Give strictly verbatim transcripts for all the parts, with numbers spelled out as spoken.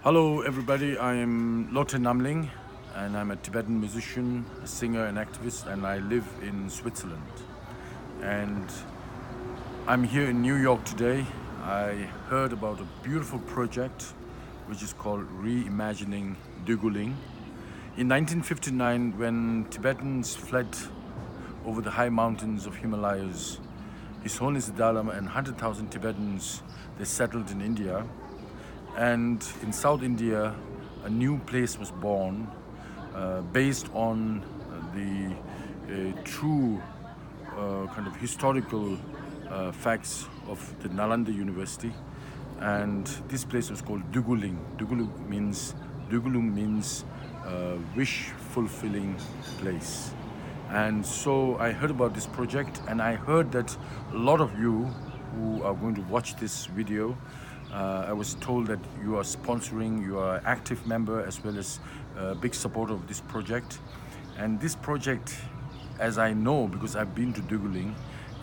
Hello, everybody. I am Lote Namling, and I'm a Tibetan musician, a singer, and activist, and I live in Switzerland. And I'm here in New York today. I heard about a beautiful project which is called Reimagining Duiguling. In nineteen fifty-nine, when Tibetans fled over the high mountains of Himalayas, His Holiness the Dalai Lama and one hundred thousand Tibetans, they settled in India. And in South India, a new place was born, uh, based on the, uh, true, uh, kind of historical, uh, facts of the Nalanda University. And this place was called Duiguling. Duiguling means, Duiguling means, uh, wish fulfilling place. And so I heard about this project, and I heard that a lot of you who are going to watch this video, uh, I was told that you are sponsoring, you are an active member as well as a big supporter of this project. And this project, as I know, because I've been to Duiguling,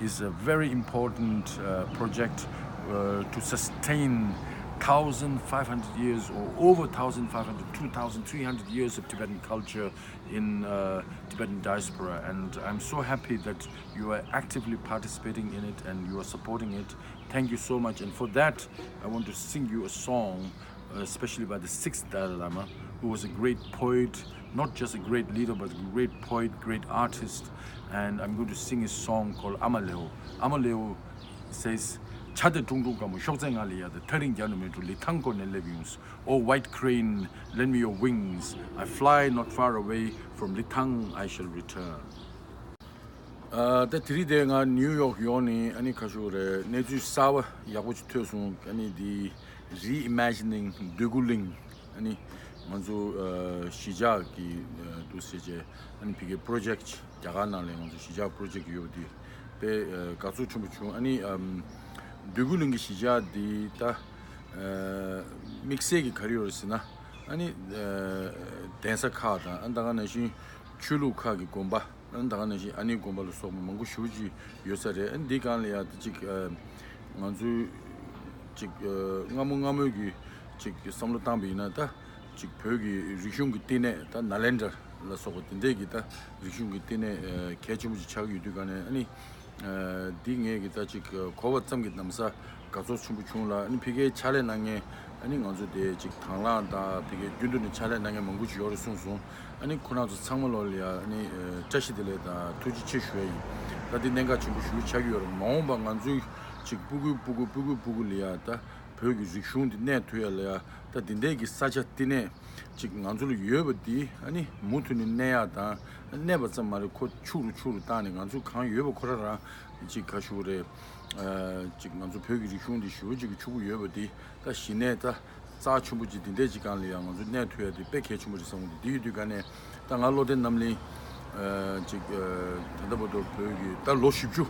is a very important, uh, project, uh, to sustain one thousand five hundred years or over one thousand five hundred, two thousand three hundred years of Tibetan culture in, uh, Tibetan diaspora. And I'm so happy that you are actively participating in it and you are supporting it. Thank you so much. And for that, I want to sing you a song, uh, especially by the sixth Dalai Lama, who was a great poet, not just a great leader, but a great poet, great artist. And I'm going to sing his song called Amaleo. Amaleo says, བྱ་དེ་ཀྲུང་ཀྲུང་དཀར་མོ་ཤོག་ཙེ་ང་ལ་ཡ་དེ། ཐག་རིང་རྒྱག་ནས་མི་འགྲོ། ལི་ཐང་བསྐོར་ནས་སླེབས་ཡོང་། Oh, white crane, lend me your wings. I fly not far away, from Lithang I shall return. ཨ། ད་དེ་རིང་དེ་ང་ནིའུ་ཡོག་ཡོང་ནས་ཨ་ནི་ཁ་ཤོ་རེད། གནས་ཚུལ་གསར་བ་ཡག་པོ་ཅིག་ཐོས་སོང་། ཨ་ནི་འདི་Reimagining Duiguling. ཨ་ནི་ང་ཚོ་ཨ་གཞིས་ཆགས་ཀྱི་ཨ་འདུག་ཟེར་བྱས། ཨ་ནི་ཕ་གིའི་པོ་རོ་ཇེཀ་རྒྱ་གར་ནང་ལ་ང་ཚོ་གཞིས་ཆགས་པོ་རོ་ཇེཀ་ཡོད་པ་འདི་དཔེ་ཨ་དགའ་ཚོར་ཆེན་པོ་བྱུང་། ཨ་ནི་ཨམ་འདོད་རྒུ་གླིང་གི་གཞིས་ཆགས་འདི་ད་ཨ་དམིགས་བསལ་གྱི་ག་རེ་ཡོད་རེད་ཟེར་ན། ཨ་ནི་ཨ་གདན་ས་ཁག་དང་། ཨ་ནི་ད་ག་ནང་བཞིན་ཆོས་ལུགས་ཁག་གི་དགོན་པ། ཨ་ནི་ད་ག་ནང་བཞིན་ཨ་ནིའི་དགོན་པ་ལ་སོགས་པ་མང་པོ་ཞེ་པོ་ཅིག་ཡོད་ས་རེད། ཨ་ནི་འདི་སྒང་ལ་ཡ་ད་ཅིག་ཨ་ང་ཚོས་ཅིག་ཨ་སྔ་མོ་སྔ་མོའི་གི་ཅིག་བསམ་བློ་བཏང་པ་ཡིན་ན། ད་ཅིག་བོད་ཀྱི་རིག་གཞུང་གི་བསྟི་གནས། ད་ནཱ་ལེནྡྲ་ལ་སོགས་པ་དེ་འདྲས་ཀྱི་ད་རིག་གཞུང་གི་བསྟི་གནས་ཨ་གལ་ཆེན་པོ་ཅིག་ཆགས་ཀྱི་ཡོད་དུས་སྒང་ནས། ཨ་ནི་ཨ་འདི་ངས་ཀྱི་ད་ཅིག་གོ་བ་ཙམ་གྱི་ན་བཟའ་དགའ་ཚོར་ཆེན་པོ་བྱུང་ལ། ཨ་ནི་ཕ་གིའི་ཕྱག་ལས་གནང་མཁན་ཨ་ནི་ང་ཚོ་དེ་ཅིག་དང་བླངས་དང་། ཕ་གིའི་རྒྱུན་དུ་ནས་ཕྱག་ལས་གནང་མཁན་མང་པོ་ཅིག་ཡོད་རེད་གསུངས་སོང་། ཨ་ནི་ཁོ་རང་ཚོ་ཚང་མ་ལོ་ལ་ཡ་ཨ་ནི་ཨ་བཀྲ་ཤིས་བདེ་ལེགས་དང་ཐུགས་རྗེ་ཆེ་ཞུ་ཡ་ཡིན། ད་འདི་གནད་འགག་ཆེན་པོ་ཞེ་པོ་ཆགས་ཀྱི་ཡོད་རེད། མ་འོངས་པ་ང་ཚོའི་ཅིག་སྤུ་གུའི་སྤུ་གུ་སྤུ་གུའི་སྤུ་གུ་ལ་ཡ་ད་བོད་ཀྱི་རིག་གཞུང་འདི་གནས་ཐུབ་ཡ་ལ་ཡ། ད་འདི་འདྲའི་གི་ས་ཆ་བསྟི་གནས་ཅིག་ང་ཚོ་ལ་ཡོད་པ་འདི་ཨ་ནི་མུ་མཐུད་ནས་གནས་ཡག་དང་། གནས་པ་ཙམ་མ་རེད། ཁོ་ཕྱུག་རུ་ཕྱུག་རུ་བཏང་ནས། ང་ཚོ་གང་ཡོད་པ་ཁོ་རང་རང་ཅིག་ག་ཞུ་རེད། ཨ་ཅིག་ང་ཚོ་བོད་ཀྱི་རིག་གཞུང་འདི་ཞེ་པོ་ཅིག་གི་ཕྱུག་པོ་ཡོད་པ་འདི། ད་གཞི་ནས་ད་རྩ་ཆེན་པོ་ཅིག་འདི་འདྲའི་ཅིག་སྒང་ལ་ཡང་ང་ཚོ་གནས་ཐུབ་ཡ་དེ་དཔེ་གལ་ཆེན་པོ་རེད་བསམ་གི་འདུག་འདི་ཡོད་དུས་སྒང་ནས་ད་ང་བློ་ལྡན་རྣམ་གླིང་ཨ་ཅིག་ཨ་ད་ལྟ་བར་དུ་བོད་ཀྱི་ད་ལོ་བཞི་བཅུ་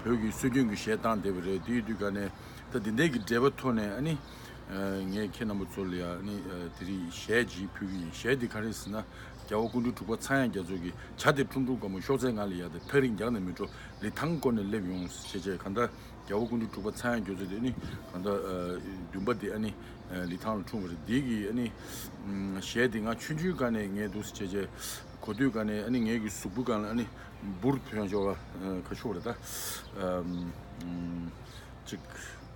བོད་ཀྱི་སྲོལ་རྒྱུན་གྱི་གཞས་བཏང་བསྡད་པ་རེད། འདི་ཡོད་དུས་སྒང་ནས་ད་འདི་འདྲའི་གི་འབྲེལ་བ་ཐོག་ནས། ཨ་ནི་ཨ་ངས་ཁྱེད་རྣམ་པ་ཚོ་ལ་ཡ་ཨ་ནི་ཨ་དེ་རིང་གཞས་ཅིག་ཕུལ་གི་ཡིན། གཞས་འདི་ག་རེ་ཟེར་ན། རྒྱལ་བ་སྐུ་ཕྲེང་དྲུག་པ་ཚངས་དབྱངས་རྒྱ་མཚོ་གིས། བྱ་དེ་ཀྲུང་ཀྲུང་དཀར་མོ་ཤོག་ཙེ་ང་ལ་ཡ་དེ། ཐག་རིང་རྒྱག་ནས་མི་འགྲོ། ལི་ཐང་བསྐོར་ནས་སླེབས་ཡོང་། ཞེས་བྱས། གང་ལྟར་རྒྱལ་བ་སྐུ་ཕྲེང་དྲུག་པ་ཚངས་དབྱངས་རྒྱ་མཚོ་དེ་ནི་གང་ལྟར་ཨ་འདུན་པ་དེ་ཨ་ནི་ཨ་ལི་ཐང་ལ་འཁྲུངས་པ་རེད། འདི་གི་ཨ་ནི་ཨམ་གཞས་དེ་ང་ཆུང་ཆུང་སྒང་ནས་ངས་འདུག་སེ་བྱས་བྱས་གོ་དུས་སྒང་ནས། ཨ་ནི་ངའི་གི་གཟུགས་པོ་སྒང་ལ་ཨ་ནི་འབུར་ཐོན་ཆོག་པ་ཨ་ག་ཤོག་རེད་ད། ཨམ་ཅིག་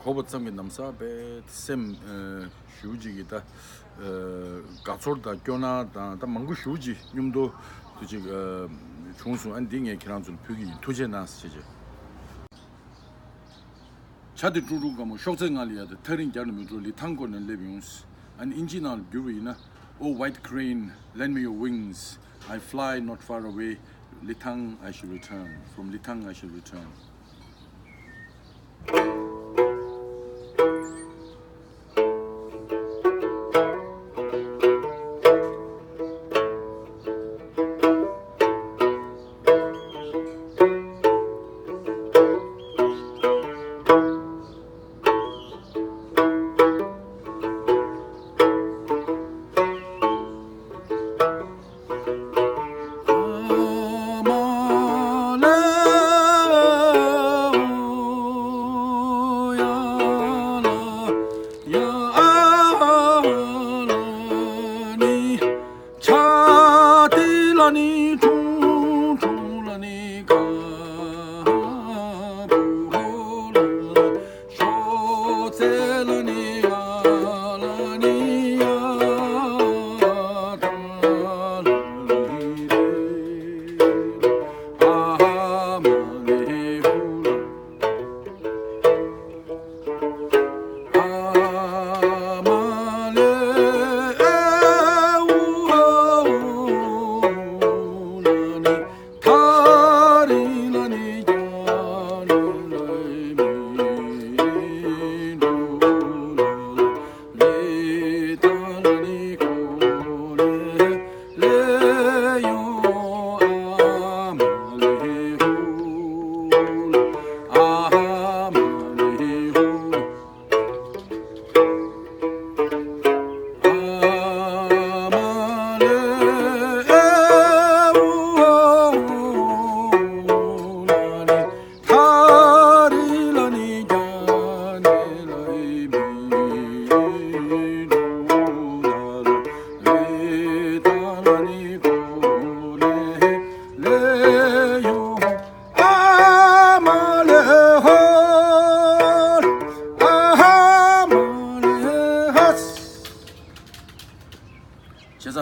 གོ་བ་ཙམ་གྱི་ན་བཟའ་དཔེ་སེམས་ཨ་ཞེ་པོ་ཅིག་གི་ད་ཨ་དགའ་ཚོར་དང་སྐྱོ་སྣང་དང་ད་མང་པོ་ཞེ་པོ་ཅིག་མཉམ་དུ་དུ་ཅིག་ཨ་བྱུང་སོང་། ཨ་ནི་འདི་ངས་ཁྱེད་རང་ཚོ་ལ་ཕུལ་གྱི་ཡིན། ཐུགས་རྗེ་གནང་ཟེར་བྱས་བྱས། བྱ་དེ་ཀྲུང་ཀྲུང་དཀར་མོ་ཤོག་ཙེ་ང་ལ་ཡ་དེ། ཐག་རིང་རྒྱག་ནས་མི་འགྲོ། ལི་ཐང་བསྐོར་ནས་སླེབས་ཡོང་། ཨ་ནི་ཨིན་ཇི་ནང་ལ་བསྒྱུར་བ་ཡིན་ན། Oh, white crane, lend me your wings. I fly not far away. Lithang I shall return. From Lithang I shall return.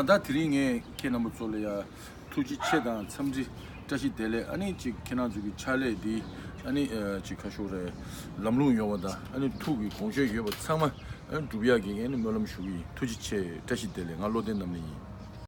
ད་དེ་རིང་ངས་ཁྱེད་རྣམ་པ་ཚོ་ལ་ཡ་ཐུགས་རྗེ་ཆེ་དང་འཚམས་འདྲི་བཀྲ་ཤིས་བདེ་ལེགས། ཨ་ནི་ཅིག་ཁྱེད་རང་ཚོ་གི་ཕྱག་ལས་འདི་ཨ་ནི་ཨ་ཅིག་ཁ་ཤོར་རེ་ལམ་ལྷོང་ཡོང་བ་དང་ཨ་ནི་ཐུགས་ཀྱི་དགོངས་བཞེད་ཡོད་པ་ཚང་མ་ཨ་ནི་འགྲུབ་ཡག་གི་ཨ་ནི་སྨོན་ལམ་ཞུ་གི་ཡིན། ཐུགས་རྗེ་ཆེ། བཀྲ་ཤིས་བདེ་ལེགས། ང་བློ་ལྡན་རྣམ་གཉིས་ཡིན།